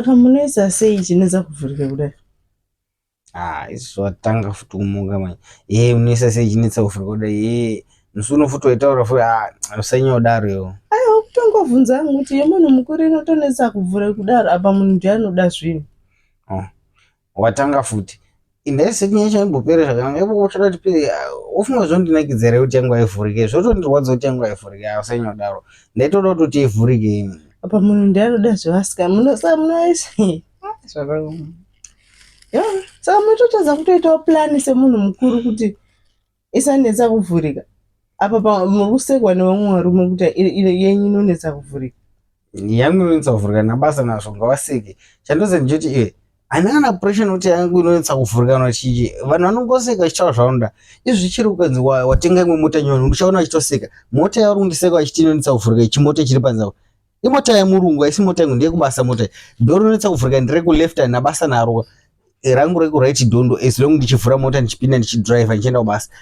Saka munoisa sei chinetsa kuvhurika kudai? Ah, izvi watanga futi kumuka manje. Ye unoisa sei chinetsa kuvhurika kudai? Ye musi uno futi waitaura futi, ah, usanyanya kudaro iwe. Aiwa, kutongovhunza hangu kuti yemunhu mukuru inotonetsa kuvhura kudaro, apa munhu ndiye anoda zvinhu. Oh. Watanga futi. Indaise nyaya yacho imbopere zvakanaka. Ipo uchada kuti pere, wofunga zvondinakidza here kuti yangu haivhurike? Zvotondirwadza kuti yangu haivhurike. Ah, usanyanya kudaro. Ndaitoda kutoti ivhurike ini. Apa munhu ndiye anoda zvevasikana. Munosa munoisa. Ah, zvakaoma. Ya, saka munototadza kutoitawo plan semunhu mukuru kuti isanetsa kuvhurika. Apa muri kusekwa nevamwe varume kuti yenyu inonetsa kuvhurika. Yangu inonetsa kuvhurika nabasa nazvo, ngavaseke. Chandoziva ndechekuti iwe handina kana pressure nokuti yangu inonetsa kuvhurika kana chichi. Vanhu vanongoseka vachitaura zvavanoda. Izvi zvichiri kukanzi watenga imwe mota nyowani, uchaona vachitoseka. Mota yauri kundiseka vachiti inonetsa kuvhurika, chimota chiri panze apo. Imota yemurungu, haisi mota yangu, ndeyekubasa mota iyi. Dhoo rinonetsa kuvhurika nderekuleft, handina basa naro. Rangu rekuright dhondo, as long ndichivhura mota, ndichipinda, ndichidrive, ndichienda kubasa.